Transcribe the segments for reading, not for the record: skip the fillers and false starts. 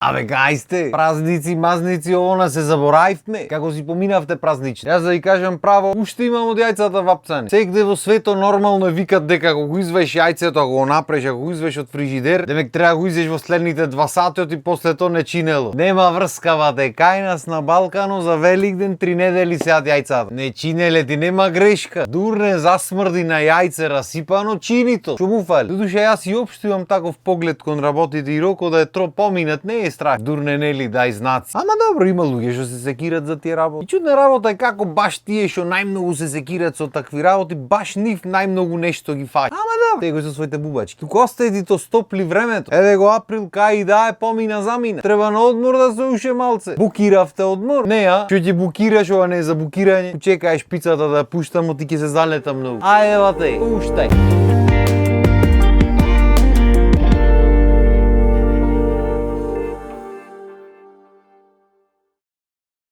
Абе, гајсте, празници, мазници, ово се заборавивме. Како си поминавте празнични? Јас да ви кажам право, уште имам од јајцата вапцани. Секде во свето нормално е викат дека ако го изваеш јајцето, ако го направиш, ако го изваеш од фрижидер, демек треба го изеш во следните 2 сати и после тоа не чинело. Нема врска, вате, кај нас на Балкано за Великден 3 недели сеат јајцата. Не чинеле, ти нема грешка. Дурне засмрди на јајце расипано, чини то. Што му фали? Додуше јас и општо имам таков поглед кон работите и роко да е тро поминат, не е страх. Дурне нели дај знаци. Ама добро, има луѓе што се секират за тие работи. И чудна работа е како баш тие што најмногу се секират со такви работи, баш нив најмногу нешто ги фаќа. Ама да, теј го со своите бубачки. Туку остави то стопли времето. Еве го април кај и да е помина замина. Треба на одмор да се уше малце. Букиравте одмор? Не, а? Што ќе букираш, ова не е за букирање. Чекаеш пицата да ја пуштам, ти ќе се залета многу. Ајде вате, пуштај.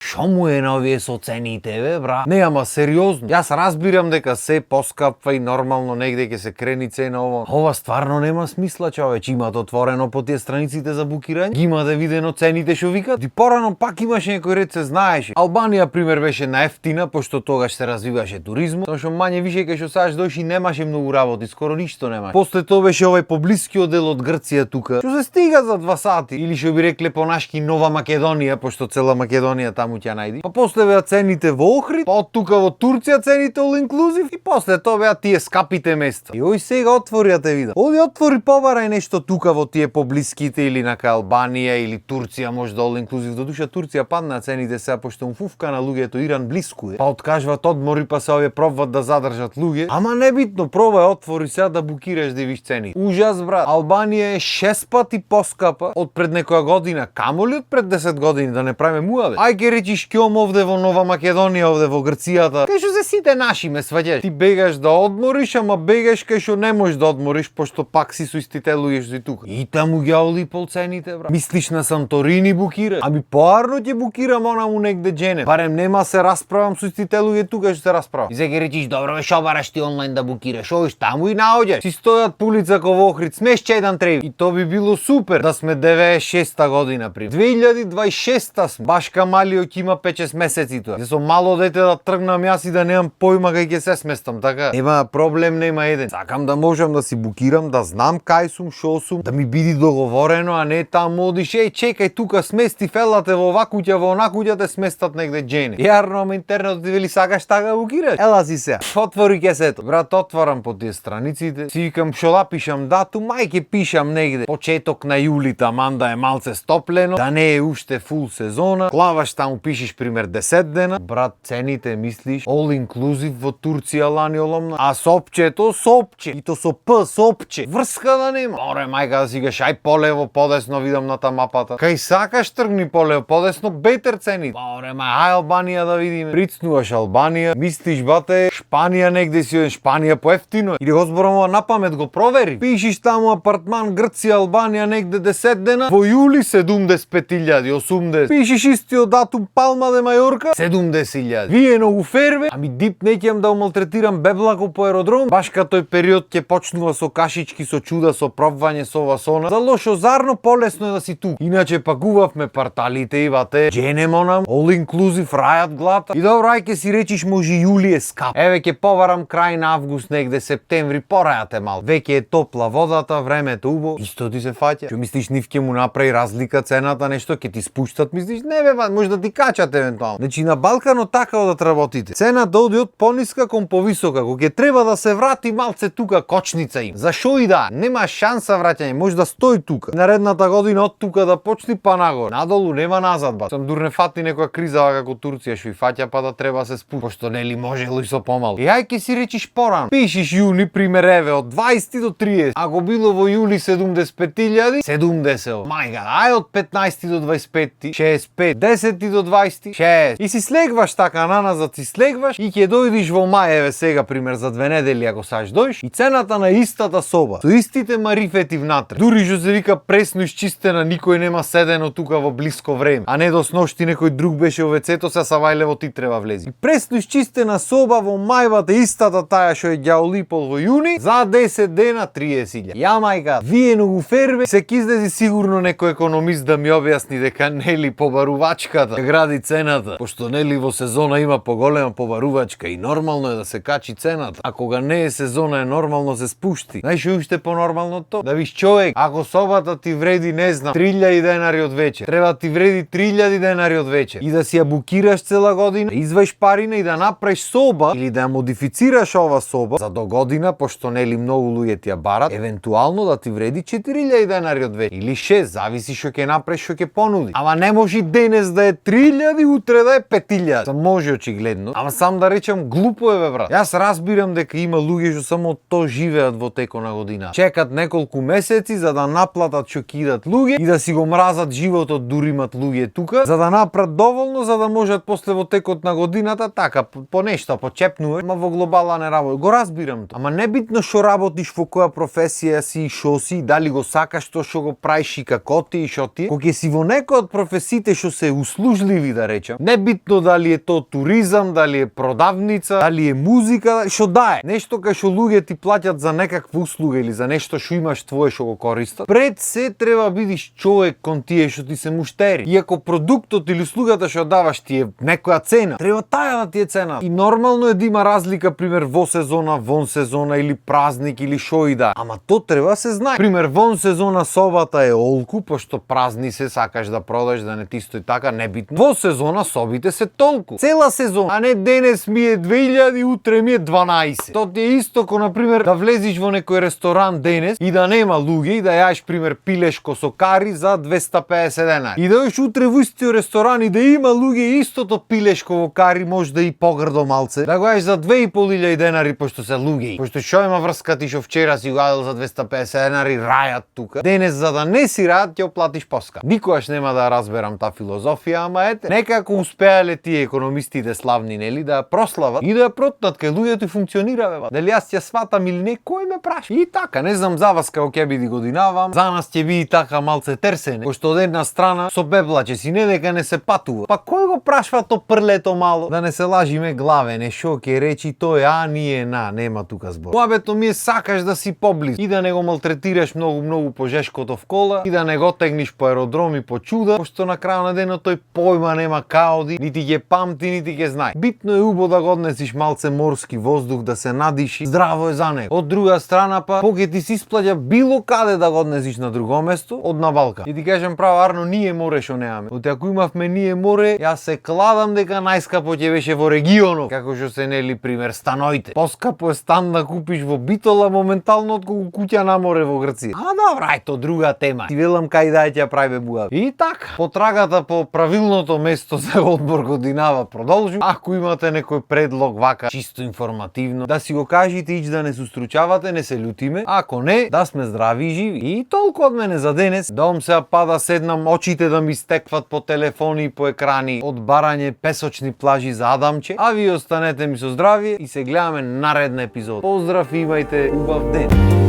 Шо му е на овие со цените, бе, бра? Не, ама сериозно. Јас разбирам дека се поскапва и нормално негде ќе се крени цена ово. Ова стварно нема смисла, човече. Имате отворено по тие страниците за букирање? Ги имате видено цените што викат? Ди порано пак имаше некој ред се знаеше. Албанија пример беше наефтина, пошто тогаш се развиваше туризмот. Тоа што мање више кај што саш дојши немаше многу работи, скоро ништо немаше. После тоа беше овој поблискиот дел од Грција тука. Што се стига за 2 сати или што би рекле по нашки Нова Македонија, пошто цела Македонија таму ќе најди. Па после беа цените во Охрид, па од тука во Турција цените all inclusive и после тоа беа тие скапите места. И ој сега отвори да те видам. Оди отвори побарај нешто тука во тие поблиските или на Албанија или Турција може да all inclusive. До душа Турција падна цените сега пошто му фуфка на луѓето, Иран блиску е. Па откажват одмори, па се овие пробват да задржат луѓе. Ама небитно, пробај отвори сега да букираш да виш цени. Ужас, брат. Албанија е 6 пати поскапа од пред некоја година, камоли од пред 10 години, да не правиме муаве. Ај ке речиш ќом овде во Нова Македонија, овде во Грцијата. Кај што се сите наши, ме сваѓаш. Ти бегаш да одмориш, ама бегаш кај што не можеш да одмориш, пошто пак си со истите луѓе што си тука. И таму ги оли пол цените, брат. Мислиш на Санторини букира? Ами поарно ќе букирам онаму негде джене. Барем нема се расправам со истите луѓе тука што се расправам. И сега речиш, добро бе, шо бараш ти онлайн да букираш? Оиш таму и наоѓаш. Си стојат по улица ко во Охрид, смешче еден треви. И тоа би било супер да сме 96-та година при. 2026-та сме. Баш Камалио ќе има 5-6 месеци тоа. Со мало дете да тргнам јас и да немам појма кај ќе се сместам, така? Нема проблем, нема еден. Сакам да можам да си букирам, да знам кај сум, шо сум, да ми биде договорено, а не таму одиш, еј, чекај тука смести фелате во оваа куќа, во онаа куќа те сместат негде джене. Јарно, ама интернетот ти вели сакаш така букираш? Ела си се. Отвори кесето. Брат, отварам по тие страниците. Си викам шо да пишам датум, мај ќе пишам негде почеток на јули, таман да е малце стоплено, да не е уште фул сезона. Клаваш таму пишеш пример 10 дена. Брат, цените мислиш all inclusive во Турција лани оломна. А сопчето, сопче. И то со П, сопче. Врска да нема. Оре, мајка да си гаш, ај полево, подесно видам на та мапата. Кај сакаш тргни полево, подесно, бетер цени. Оре, ај Албанија да видиме. Прицнуваш Албанија, мислиш, бате, Шпанија негде си, Шпанија поевтино. Или го зборам ова на памет, го провери. Пишиш таму апартман Грција, Албанија негде 10 дена, во јули 75.000, 80. Пишиш истиот датум Палма де Мајорка, 70.000. Вие многу ферве, ами дип не ќе да умалтретирам беблако по аеродром, баш кај тој период ќе почнува со кашички, со чуда, со пробвање, со ова сона. За лошо зарно полесно е да си тук. Иначе пакувавме парталите и вате, дженемо нам, all inclusive, рајат глата. И добро, ај ке си речиш може јули е скап. Еве ќе поварам крај на август негде, септември, порајате мал. Веќе е топла водата, времето убаво. Исто ти се фаќа. Што мислиш нив ќе му направи разлика цената, нешто ќе ти спуштат, мислиш? Не бе, може да ти качат евентуално. Значи на Балкано така одат работите. Цената оди од пониска кон повисока, кога ќе треба да се врати малце тука кочница им. За шо и да, нема шанса враќање, може да стои тука. Наредната година од тука да почни па нагоре. Надолу нема назад, ба. Сам дур не фати некоја криза како Турција што и фаќа па да треба се спусти. Пошто нели можело и со помал. И ај ке си речиш порано. Пишиш јуни пример еве од 20 до 30. Ако било во јули 75.000, 70. Мајга, ај од 15 до 25, 65, 10 до 20, 6. И си слегваш така наназад, си слегваш и ќе дојдиш во мај, еве сега пример за 2 недели ако саш дојдеш и цената на истата соба, со истите марифети внатре. Дури што се вика пресно исчистена, никој нема седено тука во блиско време, а не до сношти некој друг беше во вецето, се Савајлево ти треба влези. И пресно исчистена соба во мајбата истата таа што е ѓаолипол во јуни, за 10 дена 30.000. Ја мајка, вие многу фербе, се киздези сигурно некој економист да ми објасни дека нели побарувачката гради цената, пошто нели во сезона има поголема побарувачка и нормално е да се качи цената. А кога не е сезона е нормално се спушти. Знаеш уште понормално то? Да виш човек, ако собата ти вреди не знам 3.000 денари од вечер, треба ти вреди 3.000 денари од вечер и да си ја букираш цела година, да изваиш парина и да направиш соба или да ја модифицираш ова соба за до година, пошто нели многу луѓе ти ја барат, евентуално да ти вреди 4.000 денари од вечер или 6, зависи што ќе направиш, што ќе понуди. Ама не може денес да е 3.000 и утре да е 5.000. Са може очигледно, ама сам да речам глупо е бе брат. Јас разбирам дека има луѓе што само то живеат во текот на година. Чекат неколку месеци за да наплатат што кидат луѓе и да си го мразат животот, дури имат луѓе тука, за да направат доволно за да можат после во текот на годината така по нешто почепнуваш, ама во глобала не работи. Го разбирам тоа. Ама небитно што работиш, во која професија си и шо си, дали го сакаш тоа што го правиш и како ти и шо ти. Кога си во некој од професиите што се услужливи да речам, небитно дали е тоа туризам, дали е продавница, дали е музика, што да е. Нешто кај што луѓе ти плаќат за некаква услуга или за нешто што имаш твое што го користат. Пред се треба бидиш човек кон тие што ти се муштери. И ако продуктот или услугата што даваш ти е некоја цена, треба таја да ти е цена. И нормално е да има разлика пример во сезона, вон сезона или празник или шо и да. Ама то треба се знае. Пример вон сезона собата е олку, пошто празни се сакаш да продаш да не ти стои така, небитно. Во сезона собите се толку. Цела сезона, а не денес ми е 2000 и утре ми е 12. То ти е исто ко на пример да влезиш во некој ресторан денес и да нема луѓе и да јаеш пример пилешко со кари за 250 денари. И да јаш утре во истиот ресторан и да има луѓе истото пилешко во кари, може да и погрдо малце. Да го јаеш за 2.500 денари пошто се луѓе. Пошто што има врска ти што вчера си го јадел за 250 денари рајат тука. Денес за да не си рајат ќе оплатиш поска. Никогаш нема да разберам таа филозофија, ама ете, некако успеале тие економистите славни нели да ја прослават и да ја протнат кај луѓето и функционира бе. Дали јас ќе сватам или не, кој ме праша? И така, не знам за вас како ќе биде годинавам. За нас ќе биде така малце терсене, пошто од една страна со беблаче си не дека не се патува. Па кој го прашва то прлето мало? Да не се лажиме главене, шо ќе речи тој, а ние нема тука збор. Моабето ми е сакаш да си поблизу и да не го малтретираш многу по жешкото в кола и да не го тегниш по аеродроми по чуда, пошто на крај на денот тој појма нема каоди, нити ќе памти, нити ќе знае. Битно е убаво да го однесиш малце морски воздух да се надиши, здраво е за него. Од друга страна па, поќе ти се исплаќа било каде да го однесиш на друго место, од на Балкан. И ти кажам право, Арно, ние море шо немаме. Оти ако имавме ние море, јас се кладам дека најскапо ќе беше во регионот, како што се нели пример станоите. Поскапо е стан да купиш во Битола моментално отколку куќа на море во Грција. А добра, ето друга тема. Ти велам кај да ќе прави буга. И така, потрагата по правилното место за одмор годинава продолжу. Ако имате некој предлог вака чисто информативно, да си го кажете и да не се устручавате, не се лутиме. Ако не, да сме здрави и живи. И толку од мене за денес. Дом се пада седнам, очите да ми стекват по телефони и по екрани од барање песочни плажи за Адамче. А ви останете ми со здравие и се гледаме наредна епизода. Поздрав и имајте убав ден.